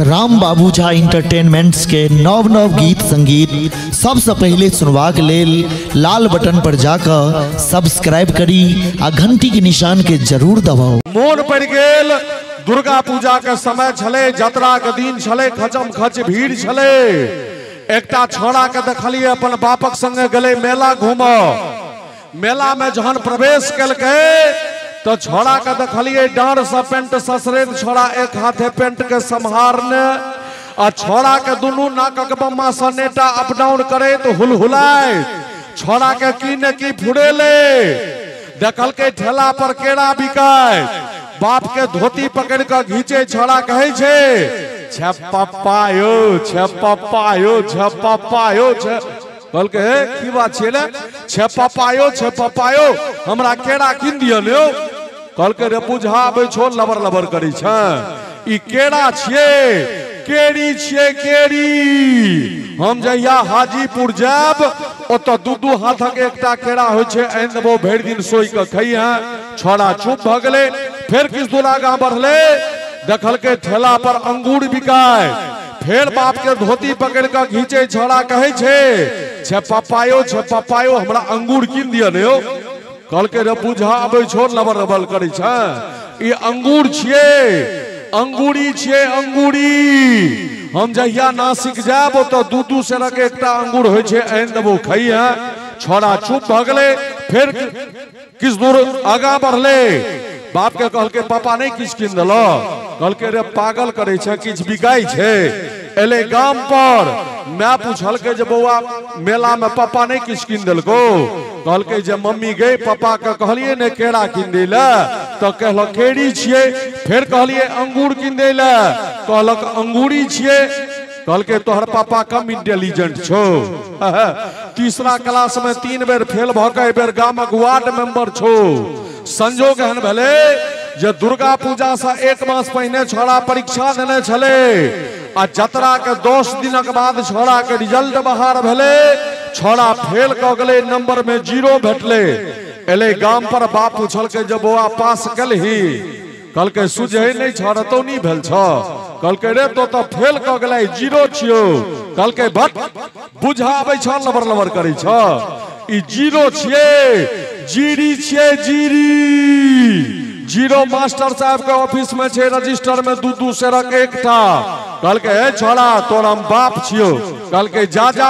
राम बाबू झा एंटरटेनमेंट्स के नव नव गीत संगीत सबसे पहले सुनवाक लेल लाल बटन पर जाकर सब्सक्राइब करी आ घंटी के निशान के जरूर दबाओ। मोन पड़ गेल दुर्गा पूजा के समय छले, जतरा के दिन छले, खचम खच भीड़ छले। एकटा छोड़ा के देखलिए अपन बापक संगे गले मेला घूम। मेला में जहन प्रवेश कलके तो छोड़ा के देखलिए डांड से पेंट ससरेत छोड़ा एक हाथे पेंट के सम्हारने आ छोड़ा के दुनू नाकक बम्मा से नेटा अप डाउन करे तो हुलहुलाए छोड़ा के की ने की फुड़ेले। देखल के ठेला पर केरा बिकाय, बाप के धोती पकड़ के घींचे छोड़ा कहे छे छे पप्पा यो, छे पप्पा यो, छे पप्पा यो, छे। कहलकै हे की बात छे ने, छे पप्पा यो, छे पप्पा यो, हमरा केरा कीन दिअ ने यौ। कहलकै रे बुझा आबै छो लबर लबर करै छै, ई केरा छियै केरी छियै केरी। हम जहिया हाजीपुर जायब ओतऽ दू दू हाथक एकटा केरा होइ छै, आनि देबो भरि दिन सोइ कऽ खइहे। छोड़ा चुप भऽ गेलै। फेर किछु दूर आगाँ बढ़लै, देखलकै ठेला पर अंगूर बिकाय। फेर बाप के धोती पकड़ के घींचे छोड़ा कहे छे छे पप्पा यो, छे पप्पा यो, हमरा अंगूर कीन दिअ ने यौ। कहलकै रे बुझा आबै छो लबर लबर करै छै, ई अंगूर छियै अंगूरी छियै अंगूरी। हम जहिया नासिक जायब ओतऽ दू दू सेरक एकटा अंगूर होइ छै, आनि देबो खइहे। छोड़ा चुप भऽ गेलै। फेर किछु दूर आगाँ बढ़लै, बाप के कहलकै पापा नहीं किछु कीन देलक। कहलकै रे पागल करै छै, किछु बिकाइ छै। एलै गाम पर, माय पुछलकै जे बौआ मेला में पापा नहीं किछु कीन देलको। कहलकै जे मम्मी गई पापा के कहलिए ने केरा कीन दै लए तऽ कहलक केरी छियै। फेर कहलिए अंगूर कीन दै लए, कहलक अंगूरी छियै। कहलकै तोहर पापा कम इंटेलिजेंट छौ, तीसरा क्लास में 3 बेर फेल भऽ के एहि बेर गामक वार्ड मेंबर छौ। संजोग एहन भेलै जे दुर्गा पूजा से 1 मास पहिने छोड़ा परीक्षा देने छले आ जतरा के 10 दिनक बाद छोड़ा के रिजल्ट बाहर भेलै। छोड़ा फेल कऽ गेलै, नंबर में 0 भेटलै। एलै गाम पर, बाप पुछलकै जे बौआ पास केलही? कहलकै सुझै नहि छौ, रतौनी भेल छौ। कहलकै रे तो तऽ फेल कऽ गेलै, 0 छियौ। कहलकै भट बुझा आबै छौ लबर लबर करै छौ, ई 0 छियै जीरी छियै जीरी। 0 मास्टर साहब के ऑफिस में छे, रजिस्टर में 2 2 सेरक एकटा। कहलकै हे छोड़ा तोर हम बाप छियौ। कहलकै जा जा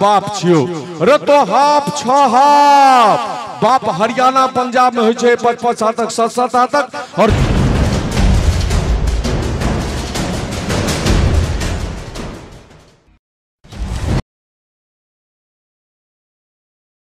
बाप छियौ। रे तो हाफ छ हाफ। बाप हरियाणा पंजाब में होइ छै 5 5 हाथक 7 7 हाथक और